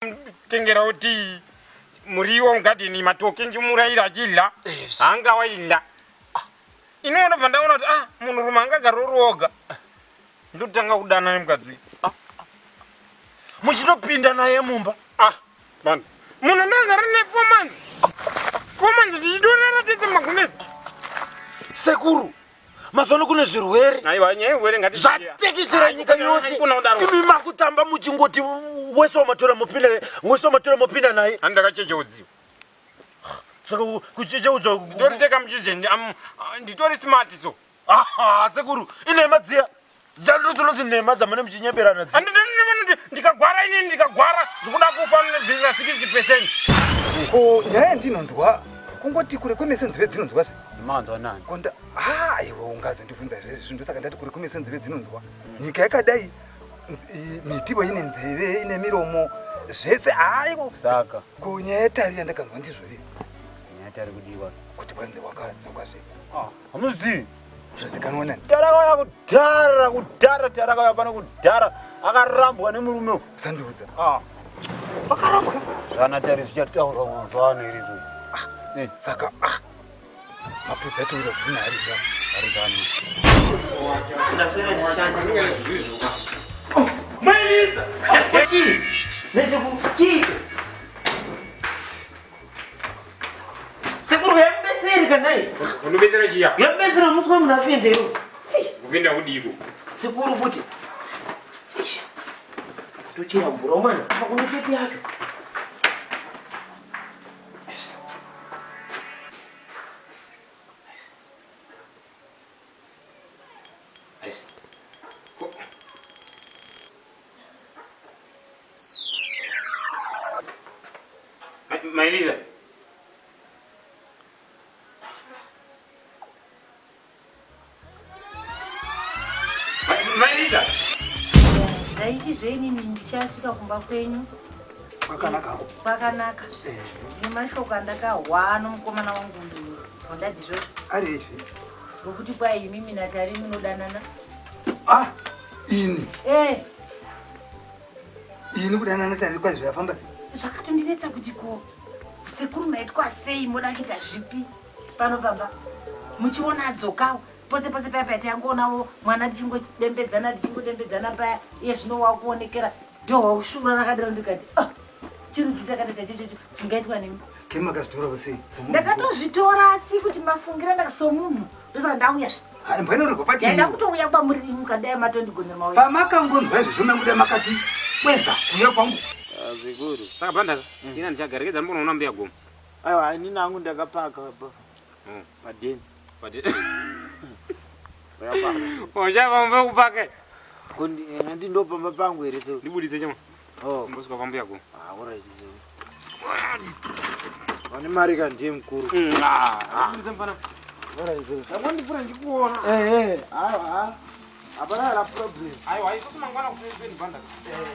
ndichimutengerawo tii, muriwo mugadheni, matoke ndichimurayira achidya. Hanga waidya. Ini ndobva ndaona kuti ah, munhurume angagara uri woga. Ndotanga kudana nemukadzi uyu. Muchitopinda naye mumba? Ah, vanhu. Munhu ndagara naye 4 months. 4 months tichitorara tese mumagumbezi. Sekuru, mazuva kune zvirwere. Aiwa, nyaya yezvirwere ngati zvatekeshera nyika yose. Imi makutamba muchingoti wese wamatora mupinda, wese wamatora mupinda naye. Handi ndakachecheudziwa. Saka kuchecheudzwa nditori sekamuchizeni, nditori smart so. Aha, sekuru, inhema dziya. Dzando dzinonzi nhema dzamune muchinyeberana dziya. Handiti ndikagwara inini, ndikagwara ndikuda kufa ndinobvisira 60%. Ko nyaya yandinonzwa kungoti kure kwemese nzeve dzinonzwa zve. Manzwa nani? Konda, ah, iwe ungazondibvunza zve ndosaka ndati kure kwemese nzeve dzinonzwa. Nyika yakadai, mitiwo ine nzeve, ine miromo, zvese aiwa. Saka ko nyaya yatari yandakanzwa ndizvo here? Nyaya yatari kudiwa kuti kwanze wakadzoka zve. Ah, hamuzivi. Zvozikanwa nani? Tarakauya kudhara, kudhara, tarakauya pano kudhara, akarambwa nemurume uyu. Usandiudza. Ah. Akarambwa? Zvana tari zvichataurwa mazuva ano iri izvozvo. Ah, saka, ah, mapudzi atowira zvina hari zvavo. Hari zvano. Ndaswera ndichishanda. Mailisa! Chii? Chii? Sekuru yamubetseri kana iyi? Unobetsera chiya? Yamubetsera musi wemunhu afendeyo. Kupinda kudiko? Sekuru futi. Tochera mvura mwana, apa kune tepi yacho. Mailisa. Mailisa. Ndaiti zvenini ndichasvika kumba kwenyu. Kwakanaka. Kwakanaka. Ndine mashoko andakahwa nomukomana wangu uyu. Ndadizvo. Ari izvi. Ngokuti kwai imimi naTari munodanana. Ah, ini. Eh. Ini kudanana Tari kwai zvafamba sei? Zvakatondinetsa kuti ko sekuru maitwa sei moda kuita zvipi pano pamba. Muchiona adzokawo pose pose paya paya tangoonawo mwana tichingodembedzana tichingodembedzana paya iye zvino wakuonekera ndohwaushura rakadaro ndikati ah, chirudzi chakadai chacho chingaitwa nemi. Ke makazvitorawo sei? Ndakatozvitora asi kuti mafungira ndaka somunhu ndosaka ndauya zve. Hai, mbwa inorerwa pachii? Ndaida kutouya kwamuri mukadai matondigonera mauya. Pamakangonzwa izvozvo manguda makati kweza kuuya kwangu. Sekuru. Saka banda, ina ndichagarekedza ndimbonoona mbuya Gomo. Aiwa, inini hangu ndakapaka pa. Padeni. Padeni. Uchava mbe kupaka. Kundi handi ndo pamba pangu here so. Ndibudise chema. Oh. Mbosvika pambuya Gomo. Ah, alright. Vane mari ka ndiye mukuru. Ah, ndibudise mfana. Alright. Ndakondifura ndikuona. Eh eh, aiwa. Hapana la problem. Aiwa, isusu mangwana kuseni banda. Eh.